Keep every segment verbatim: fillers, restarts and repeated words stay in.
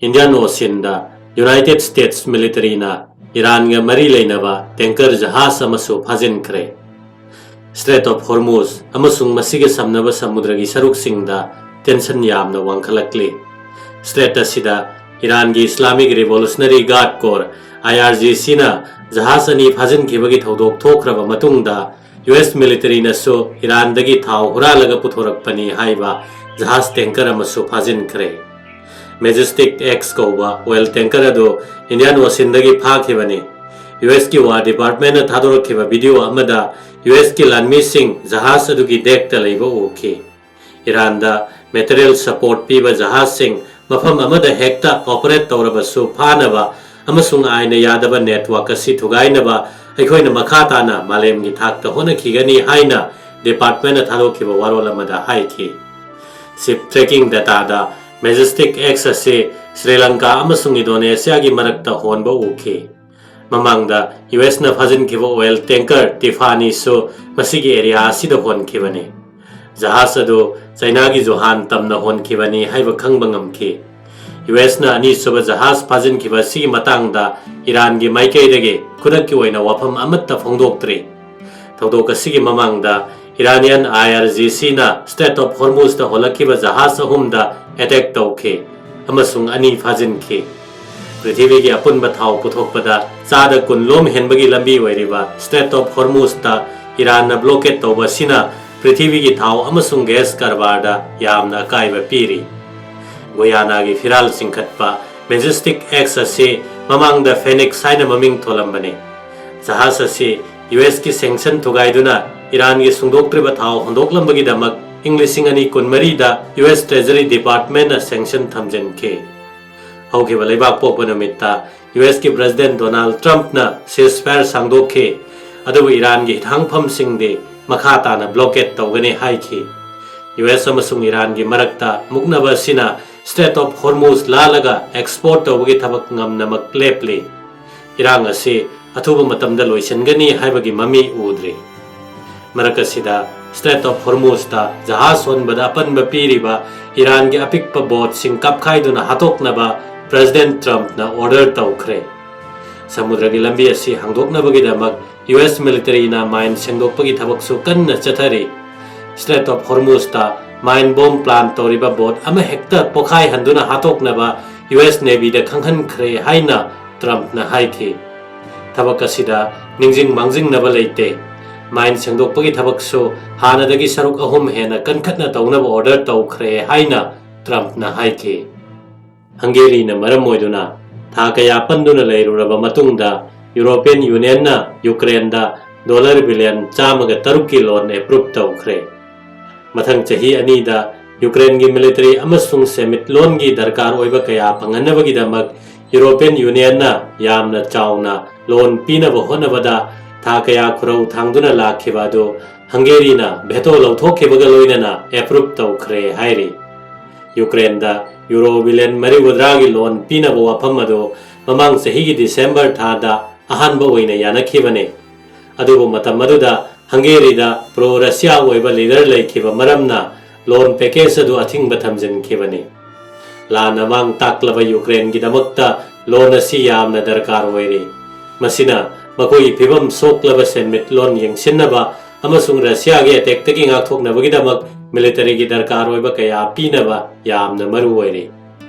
Indian Oceanꯗ United States militaryꯅ ꯏꯔꯥꯟꯒ ꯃꯔꯤ ꯂꯩꯅꯕ tanker ꯖꯍꯥꯖ ꯑꯃꯁꯨ ꯐꯥꯖꯤꯟꯈ꯭ꯔꯦ꯫ Strait of Hormuz ꯑꯃꯁꯨꯡ ꯃꯁꯤꯒ ꯁꯝꯅꯕ ꯁꯃꯨꯗ꯭ꯔꯒꯤ ꯁꯔꯨꯛꯁꯤꯡꯗ tension ꯌꯥꯝꯅ ꯋꯥꯡꯈꯠꯂꯛꯂꯤ꯫ Strait ꯑꯁꯤꯗ ꯏꯔꯥꯟꯒꯤ Islamic Revolutionary Guard Corps, IRGCꯅ ꯖꯍꯥꯖ ꯑꯅꯤ ꯐꯥꯖꯤꯟꯈꯤꯕꯒꯤ ꯊꯧꯗꯣꯛ ꯊꯣꯛꯈ꯭ꯔꯕ ꯃꯇꯨꯡꯗ, US militaryꯅꯁꯨ ꯏꯔꯥꯟꯗꯒꯤ ꯊꯥꯎ ꯍꯨꯔꯥꯜꯂꯒ ꯄꯨꯊꯣꯔꯛꯄꯅꯤ ꯍꯥꯏꯕ ꯖꯍꯥꯖ tanker ꯑꯃꯁꯨ ꯐꯥꯖꯤꯟꯈ꯭ꯔꯦ꯫ Majestic X ꯀꯧꯕ oil tanker ꯑꯗꯨ Indian Oceanꯗꯒꯤ ꯐꯥꯈꯤꯕꯅꯤ꯫ USꯀꯤ War Departmentꯅ ꯊꯥꯗꯣꯔꯛꯈꯤꯕ video ꯑꯃꯗ USꯀꯤ ꯂꯥꯟꯃꯤꯁꯤꯡ ꯖꯍꯥꯖ ꯑꯗꯨꯒꯤ deckꯇ ꯂꯩꯕ ꯎꯈꯤ꯫ ꯏꯔꯥꯟꯗ material support ꯄꯤꯕ ꯖꯍꯥꯖꯁꯤꯡ ꯃꯐꯝ ꯑꯃꯗ ꯍꯦꯛꯇ operate ꯇꯧꯔꯕꯁꯨ ꯐꯥꯅꯕ ꯑꯃꯁꯨꯡ ꯑꯥꯏꯟꯅ ꯌꯥꯗꯕ network ꯑꯁꯤ ꯊꯨꯒꯥꯏꯅꯕ ꯑꯩꯈꯣꯏꯅ ꯃꯈꯥ ꯇꯥꯅ ꯃꯥꯂꯦꯝꯒꯤ ꯊꯥꯛꯇ ꯍꯣꯠꯅꯈꯤꯒꯅꯤ ꯍꯥꯏꯅ departmentꯅ ꯊꯥꯗꯣꯛꯈꯤꯕ ꯋꯥꯔꯣꯜ ꯑꯃꯗ ꯍꯥꯏꯈꯤ꯫ Ship tracking dataꯗ Majestic X ꯑꯁꯤ ꯁ꯭ꯔꯤ ꯂꯪꯀꯥ ꯑꯃꯁꯨꯡ ꯏꯟꯗꯣꯅꯦꯁꯤꯌꯥꯒꯤ ꯃꯔꯛꯇ ꯍꯣꯟꯕ ꯎꯈꯤ꯫ ꯃꯃꯥꯡꯗ USꯅ ꯐꯥꯖꯤꯟꯈꯤꯕ oil tanker Tiffanyꯁꯨ ꯃꯁꯤꯒꯤ area ꯑꯁꯤꯗ ꯍꯣꯟꯈꯤꯕꯅꯤ꯫ ꯖꯍꯥꯖ ꯑꯗꯨ ꯆꯩꯅꯥꯒꯤ ꯖꯨꯍꯥꯟ ꯇꯝꯅ ꯍꯣꯟꯈꯤꯕꯅꯤ ꯍꯥꯏꯕ ꯈꯪꯕ ꯉꯝꯈꯤ꯫ USꯅ ꯑꯅꯤꯁꯨꯕ ꯖꯍꯥꯖ ꯐꯥꯖꯤꯟꯈꯤꯕ ꯑꯁꯤꯒꯤ ꯃꯇꯥꯡꯗ ꯏꯔꯥꯟꯒꯤ ꯃꯥꯏꯀꯩꯗꯒꯤ ꯈꯨꯗꯛꯀꯤ ꯑꯣꯏꯅ ꯋꯥꯐꯝ ꯑꯃꯠꯇ ꯐꯣꯡꯗꯣꯛꯇ꯭ꯔꯤ꯫ ꯊꯧꯗꯣꯛ ꯑꯁꯤꯒꯤ ꯃꯃꯥꯡꯗ Iranian IRGCꯅ Strait of Hormuzꯇ ꯍꯣꯜꯂꯛꯈꯤꯕ ꯖꯍꯥꯖ ꯑꯍꯨꯝꯗ attack ꯇꯧꯈꯤ ꯑꯃꯁꯨꯡ ꯑꯅꯤ ꯐꯥꯖꯤꯟꯈꯤ꯫ ꯄ꯭ꯔꯤꯊꯤꯕꯤꯒꯤ ꯑꯄꯨꯟꯕ ꯊꯥꯎ ꯄꯨꯊꯣꯛꯄꯗ ꯆꯥꯗ ꯀꯨꯟ ꯂꯣꯝ ꯍꯦꯟꯕꯒꯤ ꯂꯝꯕꯤ ꯑꯣꯏꯔꯤꯕ Strait of Hormuzꯇ ꯏꯔꯥꯟꯅ blockade ꯇꯧꯕ ꯑꯁꯤꯅ ꯄ꯭ꯔꯤꯊꯤꯕꯤꯒꯤ ꯊꯥꯎ ꯑꯃꯁꯨꯡ gas ꯀꯔꯕꯥꯔꯗ ꯌꯥꯝꯅ ꯑꯀꯥꯏꯕ ꯄꯤꯔꯤ꯫ ꯒꯨꯌꯥꯅꯥꯒꯤ ꯐꯤꯔꯥꯜ ꯆꯤꯡꯈꯠꯄ Majestic X ꯑꯁꯤ ꯃꯃꯥꯡꯗ Phoenix ꯍꯥꯏꯅ ꯃꯃꯤꯡ ꯊꯣꯜꯂꯝꯕꯅꯤ꯫ ꯖꯍꯥꯖ ꯑꯁꯤ USꯀꯤ sanction ꯊꯨꯒꯥꯏꯗꯨꯅ ꯏꯔꯥꯟꯒꯤ ꯁꯨꯡꯗꯣꯛꯇ꯭ꯔꯤꯕ ꯊꯥꯎ ꯍꯣꯟꯗꯣꯛꯂꯝꯕꯒꯤꯗꯃꯛ ꯏꯪ ꯂꯤꯁꯤꯡ ꯑꯅꯤ ꯀꯨꯟꯃꯔꯤꯗ US Treasury Departmentꯅ sanction ꯊꯝꯖꯤꯟꯈꯤ꯫ ꯍꯧꯈꯤꯕ ꯂꯩꯕꯥꯛ ꯄꯣꯛꯄ ꯅꯨꯃꯤꯠꯇ USꯀꯤ President Donald Trumpꯅ ceasefire ꯁꯥꯡꯗꯣꯛꯈꯤ, ꯑꯗꯨꯕꯨ ꯏꯔꯥꯟꯒꯤ ꯍꯤꯊꯥꯡꯐꯝꯁꯤꯡꯗꯤ ꯃꯈꯥ ꯇꯥꯅ blockade ꯇꯧꯒꯅꯤ ꯍꯥꯏꯈꯤ꯫ US ꯑꯃꯁꯨꯡ ꯏꯔꯥꯟꯒꯤ ꯃꯔꯛꯇ ꯃꯨꯛꯅꯕ ꯑꯁꯤꯅ Strait of Hormuz ꯂꯥꯜꯂꯒ export ꯇꯧꯕꯒꯤ ꯊꯕꯛ ꯉꯝꯅꯃꯛ ꯂꯦꯞꯂꯤ꯫ ꯏꯔꯥꯡ ꯑꯁꯤ ꯑꯊꯨꯕ ꯃꯇꯝꯗ ꯂꯣꯏꯁꯤꯟꯒꯅꯤ ꯍꯥꯏꯕꯒꯤ ꯃꯃꯤ ꯎꯗ꯭ꯔꯤ꯫ ꯃꯔꯛ ꯑꯁꯤꯗ Strait of Hormuzꯇ ꯖꯍꯥꯖ ꯍꯣꯟꯕꯗ ꯑꯄꯟꯕ ꯄꯤꯔꯤꯕ ꯏꯔꯥꯟꯒꯤ ꯑꯄꯤꯛꯄ ꯕꯣꯠꯁꯤꯡ ꯀꯥꯞꯈꯥꯏꯗꯨꯅ ꯍꯥꯠꯇꯣꯛꯅꯕ ꯄ꯭ꯔꯦꯁꯤꯗꯦꯟꯠ ꯇ꯭ꯔꯝꯞꯅ ꯑꯣꯔꯗꯔ ꯇꯧꯈ꯭ꯔꯦ꯫ ꯁꯃꯨꯗ꯭ꯔꯒꯤ ꯂꯝꯕꯤ ꯑꯁꯤ ꯍꯥꯡꯗꯣꯛꯅꯕꯒꯤꯗꯃꯛ ꯌꯨ ꯑꯦꯁ ꯃꯤꯂꯤꯇꯔꯤꯅ ꯃꯥꯏꯟ ꯁꯦꯡꯗꯣꯛꯄꯒꯤ ꯊꯕꯛꯁꯨ ꯀꯟꯅ ꯆꯠꯊꯔꯤ꯫ Strait of Hormuzꯇ ꯃꯥꯏꯟ ꯕꯣꯝ ꯄ꯭ꯂꯥꯟ ꯇꯧꯔꯤꯕ ꯕꯣꯠ ꯑꯃꯍꯦꯛꯇ ꯄꯣꯈꯥꯏꯍꯟꯗꯨꯅ ꯍꯥꯠꯇꯣꯛꯅꯕ ꯌꯨ ꯑꯦꯁ ꯅꯦꯚꯤꯗ ꯈꯪꯍꯟꯈ꯭ꯔꯦ ꯍꯥꯏꯅ ꯇ꯭ꯔꯝꯞꯅ ꯍꯥꯏꯈꯤ꯫ ꯊꯕꯛ ꯑꯁꯤꯗ ꯅꯤꯡꯁꯤꯡ ꯃꯥꯡꯖꯤꯡꯅꯕ ꯂꯩꯇꯦ꯫ ꯃꯥꯏꯟ ꯁꯦꯡꯗꯣꯛꯄꯒꯤ ꯊꯕꯛꯁꯨ ꯍꯥꯟꯅꯗꯒꯤ ꯁꯔꯨꯛ ꯑꯍꯨꯝ ꯍꯦꯟꯅ ꯀꯟꯈꯠꯅ ꯇꯧꯅꯕ ꯑꯣꯔꯗꯔ ꯇꯧꯈ꯭ꯔꯦ ꯍꯥꯏꯅ ꯇ꯭ꯔꯝꯞꯅ ꯍꯥꯏꯈꯤ꯫ ꯍꯪꯒꯦꯔꯤꯅ ꯃꯔꯝ ꯑꯣꯏꯗꯨꯅ ꯊꯥ ꯀꯌꯥ ꯄꯟꯗꯨꯅ ꯂꯩꯔꯨꯔꯕ ꯃꯇꯨꯡꯗ ꯌꯨꯔꯣꯄꯤꯌꯟ ꯌꯨꯅꯤꯌꯟꯅ ꯌꯨꯀ꯭ꯔꯦꯟꯗ ꯗꯣꯂꯔ ꯕꯤꯂꯤꯌꯟ ꯆꯥꯝꯃꯒ ꯇꯔꯨꯛꯀꯤ ꯂꯣꯟ ꯑꯦꯄ꯭ꯔꯨꯞ ꯇꯧꯈ꯭ꯔꯦ꯫ ꯃꯊꯪ ꯆꯍꯤ ꯑꯅꯤꯗ ꯌꯨꯀ꯭ꯔꯦꯟꯒꯤ ꯃꯤꯂꯤꯇꯔꯤ ꯑꯃꯁꯨꯡ ꯁꯦꯟꯃꯤꯠꯂꯣꯟꯒꯤ ꯗꯔꯀꯥꯔ ꯑꯣꯏꯕ ꯀꯌꯥ ꯐꯪꯍꯟꯅꯕꯒꯤꯗꯃꯛ ꯌꯨꯔꯣꯄꯤꯌꯟ ꯌꯨꯅꯤꯌꯟꯅ ꯌꯥꯝꯅ ꯆꯥꯎꯅ ꯂꯣꯟ ꯄꯤꯅꯕ ꯍꯣꯠꯅꯕꯗ ꯊꯥ ꯀꯌꯥ ꯈꯨꯔꯧ ꯊꯥꯡꯗꯨꯅ ꯂꯥꯛꯈꯤꯕ ꯑꯗꯨ ꯍꯪꯒꯦꯔꯤꯅ ꯚꯦꯇꯣ ꯂꯧꯊꯣꯛꯈꯤꯕꯒ ꯂꯣꯏꯅꯅ ꯑꯦꯄ꯭ꯔꯨꯞ ꯇꯧꯈ꯭ꯔꯦ ꯍꯥꯏꯔꯤ꯫ ꯌꯨꯀ꯭ꯔꯦꯟꯗ ꯌꯨꯔꯣ ꯕꯤꯂꯤꯌꯟ ꯃꯔꯤꯐꯨꯇꯔꯥꯒꯤ ꯂꯣꯟ ꯄꯤꯅꯕ ꯋꯥꯐꯝ ꯑꯗꯨ ꯃꯃꯥꯡ ꯆꯍꯤꯒꯤ ꯗꯤꯁꯦꯝꯕꯔ ꯊꯥꯗ ꯑꯍꯥꯟꯕ ꯑꯣꯏꯅ ꯌꯥꯅꯈꯤꯕꯅꯤ꯫ ꯑꯗꯨꯕꯨ ꯃꯇꯝ ꯑꯗꯨꯗ ꯍꯪꯒꯦꯔꯤꯗ ꯄ꯭ꯔꯣ ꯔꯁꯤꯌꯥ ꯑꯣꯏꯕ ꯂꯤꯗꯔ ꯂꯩꯈꯤꯕ ꯃꯔꯝꯅ ꯂꯣꯟ ꯄꯦꯀꯦꯖ ꯑꯗꯨ ꯑꯊꯤꯡꯕ ꯊꯝꯖꯤꯟꯈꯤꯕꯅꯤ꯫ ꯂꯥꯟꯅ ꯃꯥꯡ ꯇꯥꯛꯂꯕ ꯌꯨꯀ꯭ꯔꯦꯟꯒꯤꯗꯃꯛꯇ ꯂꯣꯟ ꯑꯁꯤ ꯌꯥꯝꯅ ꯗꯔꯀꯥꯔ ꯑꯣꯏꯔꯤ꯫ ꯃꯁꯤꯅ ꯃꯈꯣꯏꯒꯤ ꯐꯤꯕꯝ ꯁꯣꯛꯂꯕ ꯁꯦꯟꯃꯤꯠꯂꯣꯟ ꯌꯦꯡꯁꯤꯟꯅꯕ ꯑꯃꯁꯨꯡ ꯔꯁꯤꯌꯥꯒꯤ ꯑꯦꯇꯦꯛꯇꯒꯤ ꯉꯥꯛꯊꯣꯛꯅꯕꯒꯤꯗꯃꯛ ꯃꯤꯂꯤꯇꯔꯤꯒꯤ ꯗꯔꯀꯥꯔ ꯑꯣꯏꯕ ꯀꯌꯥ ꯄꯤꯅꯕ ꯌꯥꯝꯅ ꯃꯔꯨ ꯑꯣꯏꯔꯤ꯫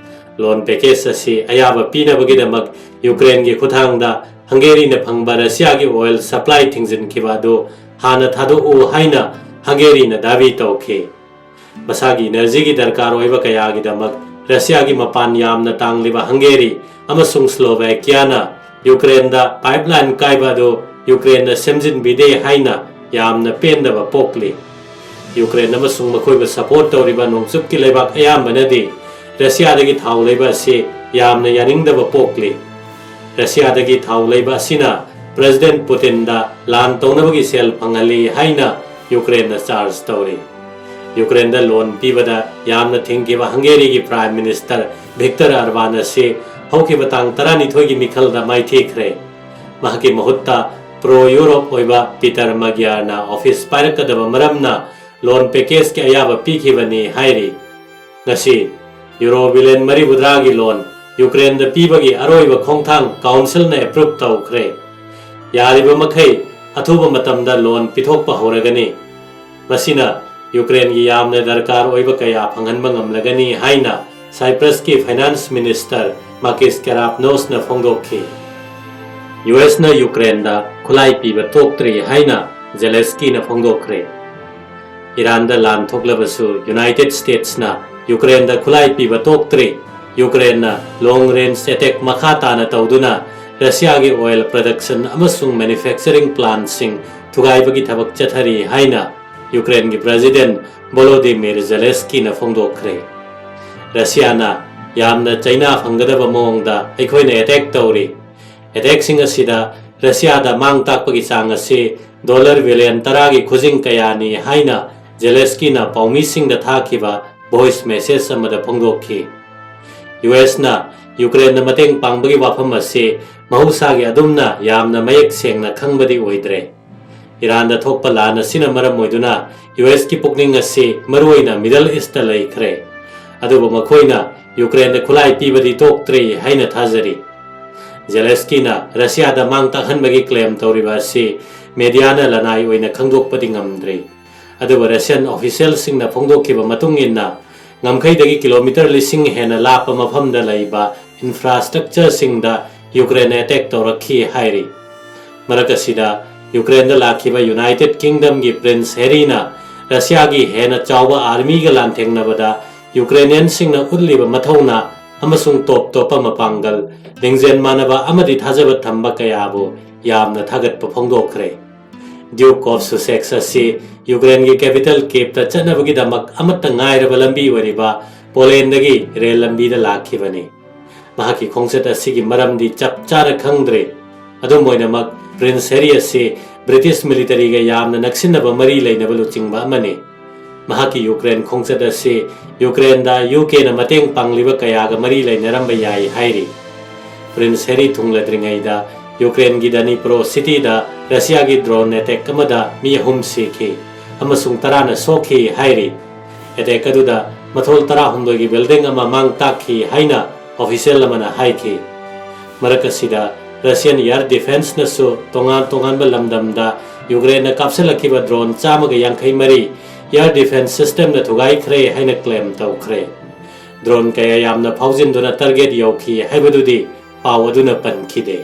ꯂꯣꯟ ꯄꯦꯀꯦꯖ ꯑꯁꯤ ꯑꯌꯥꯕ ꯄꯤꯅꯕꯒꯤꯗꯃꯛ ꯌꯨꯀ꯭ꯔꯦꯟꯒꯤ ꯈꯨꯠꯊꯥꯡꯗ ꯍꯪꯒꯦꯔꯤꯅ ꯐꯪꯕ ꯔꯁꯤꯌꯥꯒꯤ ꯑꯣꯏꯜ ꯁꯄ꯭ꯂꯥꯏ ꯊꯤꯡꯖꯤꯟꯈꯤꯕ ꯑꯗꯨ ꯍꯥꯟꯅ ꯊꯥꯗꯣꯛꯎ ꯍꯥꯏꯅ ꯍꯪꯒꯦꯔꯤꯅ ꯗꯥꯕꯤ ꯇꯧꯈꯤ꯫ ꯃꯁꯥꯒꯤ ꯏꯅꯔꯖꯤꯒꯤ ꯗꯔꯀꯥꯔ ꯑꯣꯏꯕ ꯀꯌꯥꯒꯤꯗꯃꯛ ꯔꯁꯤꯌꯥꯒꯤ ꯃꯄꯥꯟ ꯌꯥꯝꯅ ꯇꯥꯡꯂꯤꯕ ꯍꯪꯒꯦꯔꯤ ꯑꯃꯁꯨꯡ ꯁ꯭ꯂꯣꯚꯥꯀꯤꯌꯥꯅ ꯌꯨꯀ꯭ꯔꯦꯟꯗ ꯄꯥꯏꯞꯂꯥꯏꯟ ꯀꯥꯏꯕ ꯑꯗꯨ ꯌꯨꯀ꯭ꯔꯦꯟꯅ ꯁꯦꯝꯖꯤꯟꯕꯤꯗꯦ ꯍꯥꯏꯅ ꯌꯥꯝꯅ ꯄꯦꯟꯗꯕ ꯄꯣꯛꯂꯤ꯫ ꯌꯨꯀ꯭ꯔꯦꯟ ꯑꯃꯁꯨꯡ ꯃꯈꯣꯏꯕꯨ ꯁꯄꯣꯔꯠ ꯇꯧꯔꯤꯕ ꯅꯣꯡꯆꯨꯞꯀꯤ ꯂꯩꯕꯥꯛ ꯑꯌꯥꯝꯕꯅꯗꯤ ꯔꯁꯤꯌꯥꯗꯒꯤ ꯊꯥꯎ ꯂꯩꯕ ꯑꯁꯤ ꯌꯥꯝꯅ ꯌꯥꯅꯤꯡꯗꯕ ꯄꯣꯛꯂꯤ꯫ ꯔꯁꯤꯌꯥꯗꯒꯤ ꯊꯥꯎ ꯂꯩꯕ ꯑꯁꯤꯅ ꯄ꯭ꯔꯦꯁꯤꯗꯦꯟꯠ ꯄꯨꯇꯤꯟꯗ ꯂꯥꯟ ꯇꯧꯅꯕꯒꯤ ꯁꯦꯜ ꯐꯪꯍꯜꯂꯤ ꯍꯥꯏꯅ ꯌꯨꯀ꯭ꯔꯦꯟꯅ ꯆꯥꯔꯖ ꯇꯧꯔꯤ꯫ ꯌꯨꯀ꯭ꯔꯦꯟꯗ ꯂꯣꯟ ꯄꯤꯕꯗ ꯌꯥꯝꯅ ꯊꯤꯡꯈꯤꯕ ꯍꯪꯒꯦꯔꯤꯒꯤ ꯄ꯭ꯔꯥꯏꯝ ꯃꯤꯅꯤꯁꯇꯔ ꯚꯤꯛꯇꯔ ꯑꯔꯕꯥꯟ ꯑꯁꯤ ꯍꯧꯈꯤꯕ ꯇꯥꯡ ꯇꯔꯥꯅꯤꯊꯣꯏꯒꯤ ꯃꯤꯈꯜꯗ ꯃꯥꯏꯊꯤꯈ꯭ꯔꯦ꯫ ꯃꯍꯥꯛꯀꯤ ꯃꯍꯨꯠꯇ ꯄ꯭ꯔꯣ ꯌꯨꯔꯣꯞ ꯑꯣꯏꯕ ꯄꯤꯇꯔ ꯃꯒꯤꯌꯥꯔꯅ ꯑꯣꯐꯤꯁ ꯄꯥꯏꯔꯛꯀꯗꯕ ꯃꯔꯝꯅ ꯂꯣꯟ ꯄꯦꯀꯦꯖꯀꯤ ꯑꯌꯥꯕ ꯄꯤꯈꯤꯕꯅꯤ ꯍꯥꯏꯔꯤ꯫ ꯉꯁꯤ ꯌꯨꯔꯣ ꯕꯤꯂꯤꯌꯟ ꯃꯔꯤꯐꯨꯇꯔꯥꯒꯤ ꯂꯣꯟ ꯌꯨꯀ꯭ꯔꯦꯟꯗ ꯄꯤꯕꯒꯤ ꯑꯔꯣꯏꯕ ꯈꯣꯡꯊꯥꯡ ꯀꯥꯎꯟꯁꯤꯜꯅ ꯑꯦꯄ꯭ꯔꯨꯞ ꯇꯧꯈ꯭ꯔꯦ꯫ ꯌꯥꯔꯤꯕ ꯃꯈꯩ ꯑꯊꯨꯕ ꯃꯇꯝꯗ ꯂꯣꯟ ꯄꯤꯊꯣꯛꯄ ꯍꯧꯔꯒꯅꯤ꯫ ꯃꯁꯤꯅ ꯌꯨꯀ꯭ꯔꯦꯟꯒꯤ ꯌꯥꯝꯅ ꯗꯔꯀꯥꯔ ꯑꯣꯏꯕ ꯀꯌꯥ ꯐꯪꯍꯟꯕ ꯉꯝꯂꯒꯅꯤ ꯍꯥꯏꯅ ꯁꯥꯏꯄ꯭ꯔꯁꯀꯤ ꯐꯥꯏꯅꯥꯟꯁ ꯃꯤꯅꯤꯁꯇꯔ ꯃꯥꯀꯤꯁ ꯀꯦꯔꯥꯞꯅꯣꯁꯅ ꯐꯣꯡꯗꯣꯛꯈꯤ꯫ ꯌꯨ ꯑꯦꯁꯅ ꯌꯨꯀ꯭ꯔꯦꯟꯗ ꯈꯨꯠꯂꯥꯏ ꯄꯤꯕ ꯇꯣꯛꯇ꯭ꯔꯤ ꯍꯥꯏꯅ ꯖꯦꯂꯦꯁꯀꯤꯅ ꯐꯣꯡꯗꯣꯛꯈ꯭ꯔꯦ꯫ ꯏꯔꯥꯟꯗ ꯂꯥꯟ ꯊꯣꯛꯂꯕꯁꯨ ꯌꯨꯅꯥꯏꯇꯦꯗ ꯁ꯭ꯇꯦꯠꯁꯅ ꯌꯨꯀ꯭ꯔꯦꯟꯗ ꯈꯨꯠꯂꯥꯏ ꯄꯤꯕ ꯇꯣꯛꯇ꯭ꯔꯤ꯫ ꯌꯨꯀ꯭ꯔꯦꯟꯅ ꯂꯣꯡ ꯔꯦꯟꯖ ꯑꯦꯇꯦꯛ ꯃꯈꯥ ꯇꯥꯅ ꯇꯧꯗꯨꯅ ꯔꯁꯤꯌꯥꯒꯤ ꯑꯣꯏꯜ ꯄ꯭ꯔꯗꯛꯁꯟ ꯑꯃꯁꯨꯡ ꯃꯦꯅꯨꯐꯦꯛꯆꯔꯤꯡ ꯄ꯭ꯂꯥꯟꯠꯁꯤꯡ ꯊꯨꯒꯥꯏꯕꯒꯤ ꯊꯕꯛ ꯆꯠꯊꯔꯤ ꯍꯥꯏꯅ ꯌꯨꯀ꯭ꯔꯦꯟꯒꯤ ꯄ꯭ꯔꯦꯁꯤꯗꯦꯟꯠ ꯚꯣꯂꯣꯗꯤꯃꯤꯔ ꯖꯦꯂꯦꯁꯀꯤꯅ ꯐꯣꯡꯗꯣꯛꯈ꯭ꯔꯦ꯫ ꯔꯁꯤꯌꯥꯅ ꯌꯥꯝꯅ ꯆꯩꯅꯥ ꯐꯪꯒꯗꯕ ꯃꯑꯣꯡꯗ ꯑꯩꯈꯣꯏꯅ ꯑꯦꯇꯦꯛ ꯇꯧꯔꯤ꯫ ꯑꯦꯇꯦꯛꯁꯤꯡ ꯑꯁꯤꯗ ꯔꯁꯤꯌꯥꯗ ꯃꯥꯡ ꯇꯥꯛꯄꯒꯤ ꯆꯥꯡ ꯑꯁꯤ ꯗꯣꯂꯔ ꯕꯤꯂꯤꯌꯟ ꯇꯔꯥꯒꯤ ꯈꯨꯖꯤꯡ ꯀꯌꯥꯅꯤ ꯍꯥꯏꯅ ꯖꯦꯂꯦꯁꯀꯤꯅ ꯄꯥꯎꯃꯤꯁꯤꯡꯗ ꯊꯥꯈꯤꯕ ꯚꯣꯏꯁ ꯃꯦꯁꯦꯖ ꯑꯃꯗ ꯐꯣꯡꯗꯣꯛꯈꯤ꯫ ꯌꯨ ꯑꯦꯁꯅ ꯌꯨꯀ꯭ꯔꯦꯟꯗ ꯃꯇꯦꯡ ꯄꯥꯡꯕꯒꯤ ꯋꯥꯐꯝ ꯑꯁꯤ ꯃꯍꯧꯁꯥꯒꯤ ꯑꯗꯨꯝꯅ ꯌꯥꯝꯅ ꯃꯌꯦꯛ ꯁꯦꯡꯅ ꯈꯪꯕꯗꯤ ꯑꯣꯏꯗ꯭ꯔꯦ꯫ ꯏꯔꯥꯟꯗ ꯊꯣꯛꯄ ꯂꯥꯟ ꯑꯁꯤꯅ ꯃꯔꯝ ꯑꯣꯏꯗꯨꯅ ꯌꯨ ꯑꯦꯁꯀꯤ ꯄꯨꯛꯅꯤꯡ ꯑꯁꯤ ꯃꯔꯨꯑꯣꯏꯅ ꯃꯤꯗꯜ ꯏꯁꯇ ꯂꯩꯈ꯭ꯔꯦ꯫ ꯑꯗꯨꯕꯨ ꯃꯈꯣꯏꯅ ꯌꯨꯀ꯭ꯔꯦꯟꯗ ꯈꯨꯠꯂꯥꯏ ꯄꯤꯕꯗꯤ ꯇꯣꯛꯇ꯭ꯔꯤ ꯍꯥꯏꯅ ꯊꯥꯖꯔꯤ꯫ ꯖꯦꯂꯦꯁꯀꯤꯅ ꯔꯁꯤꯌꯥꯗ ꯃꯥꯡ ꯇꯥꯛꯍꯟꯕꯒꯤ ꯀ꯭ꯂꯦꯝ ꯇꯧꯔꯤꯕ ꯑꯁꯤ ꯃꯦꯗꯤꯌꯥꯅ ꯂꯅꯥꯏ ꯑꯣꯏꯅ ꯈꯪꯗꯣꯛꯄꯗꯤ ꯉꯝꯗ꯭ꯔꯤ꯫ ꯑꯗꯨꯕꯨ ꯔꯁꯤꯌꯟ ꯑꯣꯐꯤꯁꯤꯌꯦꯜꯁꯤꯡꯅ ꯐꯣꯡꯗꯣꯛꯈꯤꯕ ꯃꯇꯨꯡ ꯏꯟꯅ, ꯉꯝꯈꯩꯗꯒꯤ ꯀꯤꯂꯣꯃꯤꯇꯔ ꯂꯤꯁꯤꯡ ꯍꯦꯟꯅ ꯂꯥꯞꯄ ꯃꯐꯝꯗ ꯂꯩꯕ ꯏꯟꯐ꯭ꯔꯥꯁ꯭ꯇ꯭ꯔꯛꯆꯔꯁꯤꯡꯗ ꯌꯨꯀ꯭ꯔꯦꯟꯅ ꯑꯦꯇꯦꯛ ꯇꯧꯔꯛꯈꯤ ꯍꯥꯏꯔꯤ꯫ ꯃꯔꯛ ꯑꯁꯤꯗ, ꯌꯨꯀ꯭ꯔꯦꯟꯗ ꯂꯥꯛꯈꯤꯕ ꯌꯨꯅꯥꯏꯇꯦꯗ ꯀꯤꯡꯗꯝꯒꯤ ꯄ꯭ꯔꯤꯟꯁ ꯍꯦꯔꯤꯅ ꯔꯁꯤꯌꯥꯒꯤ ꯍꯦꯟꯅ ꯆꯥꯎꯕ ꯑꯥꯔꯃꯤꯒ ꯂꯥꯟꯊꯦꯡꯅꯕꯗ ꯌꯨꯀ꯭ꯔꯦꯅꯤꯌꯟꯁꯤꯡꯅ ꯎꯠꯂꯤꯕ ꯃꯊꯧꯅꯥ ꯑꯃꯁꯨꯡ ꯇꯣꯞ ꯇꯣꯞꯄ ꯃꯄꯥꯡꯒꯜ, ꯂꯤꯡꯖꯦꯜ ꯃꯥꯟꯅꯕ ꯑꯃꯗꯤ ꯊꯥꯖꯕ ꯊꯝꯕ ꯀꯌꯥꯕꯨ ꯌꯥꯝꯅ ꯊꯥꯒꯠꯄ ꯐꯣꯡꯗꯣꯛꯈ꯭ꯔꯦ꯫ ꯗ꯭ꯌꯨꯛ ꯑꯣꯐ ꯁꯨꯁꯦꯛꯁ ꯑꯁꯤ ꯌꯨꯀ꯭ꯔꯦꯟꯒꯤ ꯀꯦꯄꯤꯇꯦꯜ ꯀꯤꯞꯇ ꯆꯠꯅꯕꯒꯤꯗꯃꯛ ꯑꯃꯠꯇ ꯉꯥꯏꯔꯕ ꯂꯝꯕꯤ ꯑꯣꯏꯔꯤꯕ ꯄꯣꯂꯦꯟꯗꯒꯤ ꯔꯦꯜ ꯂꯝꯕꯤꯗ ꯂꯥꯛꯈꯤꯕꯅꯤ꯫ ꯃꯍꯥꯛꯀꯤ ꯈꯣꯡꯆꯠ ꯑꯁꯤꯒꯤ ꯃꯔꯝꯗꯤ ꯆꯞ ꯆꯥꯅ ꯈꯪꯗ꯭ꯔꯤ꯫ ꯑꯗꯨꯝ ꯑꯣꯏꯅꯃꯛ, ꯄ꯭ꯔꯤꯟꯁ ꯍꯦꯔꯤ ꯑꯁꯤ ꯕ꯭ꯔꯤꯇꯤꯁ ꯃꯤꯂꯤꯇꯔꯤꯒ ꯌꯥꯝꯅ ꯅꯛꯁꯤꯟꯅꯕ ꯃꯔꯤ ꯂꯩꯅꯕ ꯂꯨꯆꯤꯡꯕ ꯑꯃꯅꯤ꯫ ꯃꯍꯥꯛꯀꯤ ꯌꯨꯀ꯭ꯔꯦꯟ ꯈꯣꯡꯆꯠ ꯑꯁꯤ ꯌꯨꯀ꯭ꯔꯦꯟꯗ ꯌꯨ ꯀꯦꯅ ꯃꯇꯦꯡ ꯄꯥꯡꯂꯤꯕ ꯀꯌꯥꯒ ꯃꯔꯤ ꯂꯩꯅꯔꯝꯕ ꯌꯥꯏ ꯍꯥꯏꯔꯤ꯫ ꯄ꯭ꯔꯤꯟꯁ ꯍꯦꯔꯤ ꯊꯨꯡꯂꯗ꯭ꯔꯤꯉꯩꯗ ꯌꯨꯀ꯭ꯔꯦꯟꯒꯤ ꯗꯅꯤꯄ꯭ꯔꯣ ꯁꯤꯇꯤꯗ ꯔꯁꯤꯌꯥꯒꯤ ꯗ꯭ꯔꯣꯟ ꯑꯦꯇꯦꯛ ꯑꯃꯗ ꯃꯤ ꯑꯍꯨꯝ ꯁꯤꯈꯤ ꯑꯃꯁꯨꯡ ꯇꯔꯥꯅ ꯁꯣꯛꯈꯤ ꯍꯥꯏꯔꯤ꯫ ꯑꯦꯇꯦꯛ ꯑꯗꯨꯗ ꯃꯊꯣꯜ ꯇꯔꯥꯍꯨꯝꯗꯣꯏꯒꯤ ꯕꯤꯜꯗꯤꯡ ꯑꯃ ꯃꯥꯡ ꯇꯥꯛꯈꯤ ꯍꯥꯏꯅ ꯑꯣꯐꯤꯁꯤꯌꯦꯜ ꯑꯃꯅ ꯍꯥꯏꯈꯤ꯫ ꯃꯔꯛ ꯑꯁꯤꯗ ꯔꯁꯤꯌꯟ ꯑꯦꯌꯔ ꯗꯤꯐꯦꯟꯁꯅꯁꯨ ꯇꯣꯉꯥꯟ ꯇꯣꯉꯥꯟꯕ ꯂꯝꯗꯝꯗ ꯌꯨꯀ꯭ꯔꯦꯟꯅ ꯀꯥꯞꯁꯤꯜꯂꯛꯈꯤꯕ ꯗ꯭ꯔꯣꯟ ꯆꯥꯝꯃꯒ ꯌꯥꯡꯈꯩ ꯃꯔꯤ ꯑꯦꯌꯔ ꯗꯤꯐꯦꯟꯁ ꯁꯤꯁꯇꯦꯝꯅ ꯊꯨꯒꯥꯏꯈ꯭ꯔꯦ ꯍꯥꯏꯅ ꯀ꯭ꯂꯦꯝ ꯇꯧꯈ꯭ꯔꯦ꯫ ꯗ꯭ꯔꯣꯟ ꯀꯌꯥ ꯌꯥꯝꯅ ꯐꯥꯎꯖꯤꯟꯗꯨꯅ ꯇꯥꯔꯒꯦꯠ ꯌꯧꯈꯤ ꯍꯥꯏꯕꯗꯨꯗꯤ ꯄꯥꯎ ꯑꯗꯨꯅ ꯄꯟꯈꯤꯗꯦ꯫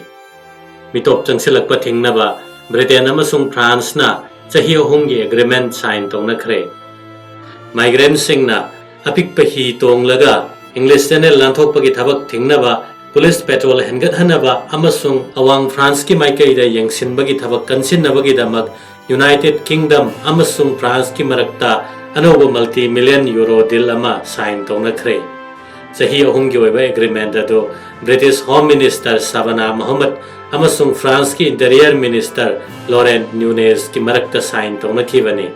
ꯃꯤꯇꯣꯞ ꯆꯪꯁꯤꯜꯂꯛꯄ ꯊꯤꯡꯅꯕ ꯕ꯭ꯔꯤꯇꯦꯟ ꯑꯃꯁꯨꯡ ꯐ꯭ꯔꯥꯟꯁꯅ ꯆꯍꯤ ꯑꯍꯨꯝꯒꯤ ꯑꯦꯒ꯭ꯔꯤꯃꯦꯟ ꯁꯥꯏꯟ ꯇꯧꯅꯈ꯭ꯔꯦ꯫ ꯃꯥꯏꯒ꯭ꯔꯦꯟꯁꯤꯡꯅ ꯑꯄꯤꯛꯄ ꯍꯤ ꯇꯣꯡꯂꯒ ꯏꯪꯂꯤꯁ ꯆꯦꯅꯦꯜ ꯂꯥꯟꯊꯣꯛꯄꯒꯤ ꯊꯕꯛ ꯊꯤꯡꯅꯕ, ꯄꯨꯂꯤꯁ ꯄꯦꯇ꯭ꯔꯣꯜ ꯍꯦꯟꯒꯠꯍꯟꯅꯕ ꯑꯃꯁꯨꯡ ꯑꯋꯥꯡ ꯐ꯭ꯔꯥꯟꯁꯀꯤ ꯃꯥꯏꯀꯩꯗ ꯌꯦꯡꯁꯤꯟꯕꯒꯤ ꯊꯕꯛ ꯀꯟꯁꯤꯟꯅꯕꯒꯤꯗꯃꯛ ꯌꯨꯅꯥꯏꯇꯦꯗ ꯀꯤꯡꯗꯝ ꯑꯃꯁꯨꯡ ꯐ꯭ꯔꯥꯟꯁꯀꯤ ꯃꯔꯛꯇ ꯑꯅꯧꯕ ꯃꯜꯇꯤ ꯃꯤꯂꯤꯌꯟ ꯌꯨꯔꯣ ꯗꯤꯜ ꯑꯃ ꯁꯥꯏꯟ ꯇꯧꯅꯈ꯭ꯔꯦ꯫ ꯆꯍꯤ ꯑꯍꯨꯝꯒꯤ ꯑꯣꯏꯕ ꯑꯦꯒ꯭ꯔꯤꯃꯦꯟ ꯑꯗꯨ ꯕ꯭ꯔꯤꯇꯤꯁ ꯍꯣꯝ ꯃꯤꯅꯤꯁꯇꯔ ꯁꯕꯥꯅꯥ ꯃꯣꯍꯝꯃꯗ ꯑꯃꯁꯨꯡ ꯐ꯭ꯔꯥꯟꯁꯀꯤ ꯏꯟꯇꯤꯔꯤꯌꯔ ꯃꯤꯅꯤꯁꯇꯔ ꯂꯣꯔꯦꯟ ꯅ꯭ꯌꯨꯅꯦꯁꯀꯤ ꯃꯔꯛꯇ ꯁꯥꯏꯟ ꯇꯧꯅꯈꯤꯕꯅꯤ꯫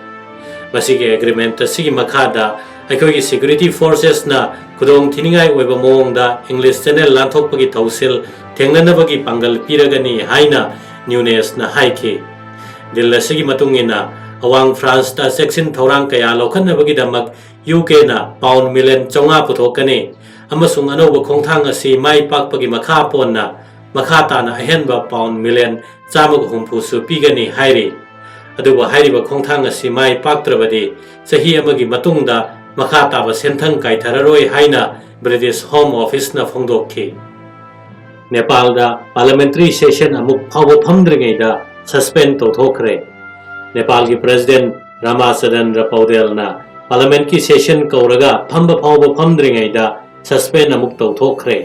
ꯃꯁꯤꯒꯤ ꯑꯦꯒ꯭ꯔꯤꯃꯦꯟ ꯑꯁꯤꯒꯤ ꯃꯈꯥꯗ ꯑꯩꯈꯣꯏꯒꯤ ꯁꯦꯀ꯭ꯌꯨꯔꯤꯇꯤ ꯐꯣꯔꯁꯦꯁꯅ ꯈꯨꯗꯣꯡ ꯊꯤꯅꯤꯡꯉꯥꯏ ꯑꯣꯏꯕ ꯃꯑꯣꯡꯗ ꯏꯪꯂꯤꯁ ꯆꯦꯅꯦꯜ ꯂꯥꯟꯊꯣꯛꯄꯒꯤ ꯊꯧꯁꯤꯜ ꯊꯦꯡꯅꯅꯕꯒꯤ ꯄꯥꯡꯒꯜ ꯄꯤꯔꯒꯅꯤ ꯍꯥꯏꯅ ꯅ꯭ꯌꯨꯅꯦꯁꯅ ꯍꯥꯏꯈꯤ꯫ ꯗꯤꯜ ꯑꯁꯤꯒꯤ ꯃꯇꯨꯡ ꯏꯟꯅ ꯑꯋꯥꯡ ꯐ꯭ꯔꯥꯟꯁꯇ ꯆꯦꯛꯁꯤꯟ ꯊꯧꯔꯥꯡ ꯀꯌꯥ ꯂꯧꯈꯠꯅꯕꯒꯤꯗꯃꯛ ꯌꯨ ꯀꯦꯅ ꯄꯥꯎꯟ ꯃꯤꯂꯤꯌꯟ ꯆꯥꯝꯃꯉꯥ ꯄꯨꯊꯣꯛꯀꯅꯤ ꯑꯃꯁꯨꯡ ꯑꯅꯧꯕ ꯈꯣꯡꯊꯥꯡ ꯑꯁꯤ ꯃꯥꯏ ꯄꯥꯛꯄꯒꯤ ꯃꯈꯥ ꯄꯣꯟꯅ ꯃꯈꯥ ꯇꯥꯅ ꯑꯍꯦꯟꯕ ꯄꯥꯎꯟ ꯃꯤꯂꯤꯌꯟ ꯆꯥꯝꯃꯒ ꯍꯨꯝꯐꯨꯁꯨ ꯄꯤꯒꯅꯤ ꯍꯥꯏꯔꯤ꯫ ꯑꯗꯨꯕꯨ ꯍꯥꯏꯔꯤꯕ ꯈꯣꯡꯊꯥꯡ ꯑꯁꯤ ꯃꯥꯏ ꯄꯥꯛꯇ꯭ꯔꯕꯗꯤ ꯆꯍꯤ ꯑꯃꯒꯤ ꯃꯇꯨꯡꯗ ꯃꯈꯥ ꯇꯥꯕ ꯁꯦꯟꯊꯪ ꯀꯥꯏꯊꯔꯔꯣꯏ ꯍꯥꯏꯅ ꯕ꯭ꯔꯤꯇꯤꯁ ꯍꯣꯝ ꯑꯣꯐꯤꯁꯅ ꯐꯣꯡꯗꯣꯛꯈꯤ꯫ ꯅꯦꯄꯥꯜꯗ ꯄꯥꯔꯂꯤꯌꯥꯃꯦꯟꯇꯔꯤ ꯁꯦꯁꯟ ꯑꯃꯨꯛ ꯐꯥꯎꯕ ꯐꯝꯗ꯭ꯔꯤꯉꯩꯗ ꯁꯁꯄꯦꯟ ꯇꯧꯊꯣꯛꯈ꯭ꯔꯦ꯫ ꯅꯦꯄꯥꯜꯒꯤ ꯄ꯭ꯔꯦꯁꯤꯗꯦꯟꯠ ꯔꯥꯃꯥꯆꯟꯗ꯭ꯔ ꯄꯧꯗꯦꯜꯅ ꯄꯥꯔꯂꯤꯌꯥꯃꯦꯟꯠꯀꯤ ꯁꯦꯁꯟ ꯀꯧꯔꯒ ꯐꯝꯕ ꯐꯥꯎꯕ ꯐꯝꯗ꯭ꯔꯤꯉꯩꯗ ꯁꯁꯄꯦꯟ ꯑꯃꯨꯛ ꯇꯧꯊꯣꯛꯈ꯭ꯔꯦ꯫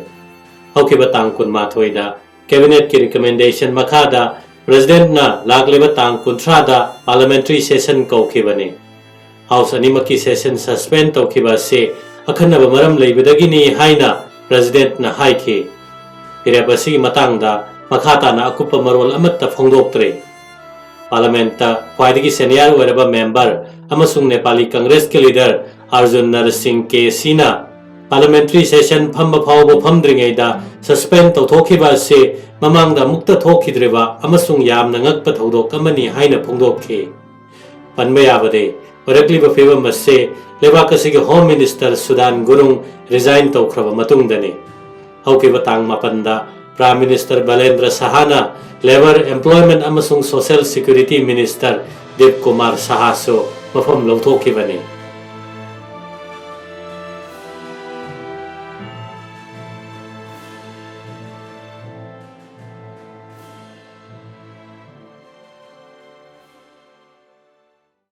ꯍꯧꯈꯤꯕ ꯇꯥꯡ ꯀꯨꯟꯃꯥꯊꯣꯏꯗ ꯀꯦꯕꯤꯅꯦꯠꯀꯤ ꯔꯤꯀꯃꯦꯟꯗꯦꯁꯟ ꯃꯈꯥꯗ ꯄ꯭ꯔꯦꯁꯤꯗꯦꯟꯠꯅ ꯂꯥꯛꯂꯤꯕ ꯇꯥꯡ ꯀꯨꯟꯊ꯭ꯔꯥꯗ ꯄꯥꯔꯂꯤꯌꯥꯃꯦꯟꯇꯔꯤ ꯁꯦꯁꯟ ꯀꯧꯈꯤꯕꯅꯤ꯫ ꯍꯥꯎꯁ ꯑꯅꯤꯃꯛꯀꯤ ꯁꯦꯁꯟ ꯁꯁꯄꯦꯟ ꯇꯧꯈꯤꯕ ꯑꯁꯤ ꯑꯈꯟꯅꯕ ꯃꯔꯝ ꯂꯩꯕꯗꯒꯤꯅꯤ ꯍꯥꯏꯅ ꯄ꯭ꯔꯦꯁꯤꯗꯦꯟꯠꯅ ꯍꯥꯏꯈꯤ꯫ ꯐꯤꯔꯦꯞ ꯑꯁꯤꯒꯤ ꯃꯇꯥꯡꯗ ꯃꯈꯥ ꯇꯥꯅ ꯑꯀꯨꯞꯄ ꯃꯔꯣꯜ ꯑꯃꯠꯇ ꯐꯣꯡꯗꯣꯛꯇ꯭ꯔꯤ꯫ ꯄꯥꯔꯂꯤꯌꯥꯃꯦꯟꯠꯇ ꯈ꯭ꯋꯥꯏꯗꯒꯤ ꯁꯦꯅꯤꯌꯔ ꯑꯣꯏꯔꯕ ꯃꯦꯝꯕꯔ ꯑꯃꯁꯨꯡ ꯅꯦꯄꯥꯂꯤ ꯀꯪꯒ꯭ꯔꯦꯁꯀꯤ ꯂꯤꯗꯔ ꯑꯔꯖꯨꯟ ꯅꯔꯁꯤꯡ ꯀꯦ ꯁꯤꯅ Parliamentary session ꯐꯝꯕ ꯐꯥꯎꯕ ꯐꯝꯗ꯭ꯔꯤꯉꯩꯗ suspend ꯇꯧꯊꯣꯛꯈꯤꯕ ꯑꯁꯤ ꯃꯃꯥꯡꯗ ꯑꯃꯨꯛꯇ ꯊꯣꯛꯈꯤꯗ꯭ꯔꯤꯕ ꯑꯃꯁꯨꯡ ꯌꯥꯝꯅ ꯉꯛꯄ ꯊꯧꯗꯣꯛ ꯑꯃꯅꯤ ꯍꯥꯏꯅ ꯐꯣꯡꯗꯣꯛꯈꯤ꯫ ꯄꯟꯕ ꯌꯥꯕꯗꯤ, ꯑꯣꯏꯔꯛꯂꯤꯕ ꯐꯤꯕꯝ ꯑꯁꯤ ꯂꯩꯕꯥꯛ ꯑꯁꯤꯒꯤ Home Minister Sudan Gurung resign ꯇꯧꯈ꯭ꯔꯕ ꯃꯇꯨꯡꯗꯅꯤ꯫ ꯍꯧꯈꯤꯕ ꯇꯥꯡ ꯃꯥꯄꯟꯗ Prime Minister ꯕꯂꯦꯟꯗ꯭ꯔ ꯁꯍꯥꯅ Labour, Employment ꯑꯃꯁꯨꯡ Social Security Minister Deep Kumar ꯁꯍꯥꯁꯨ ꯃꯐꯝ ꯂꯧꯊꯣꯛꯈꯤꯕꯅꯤ꯫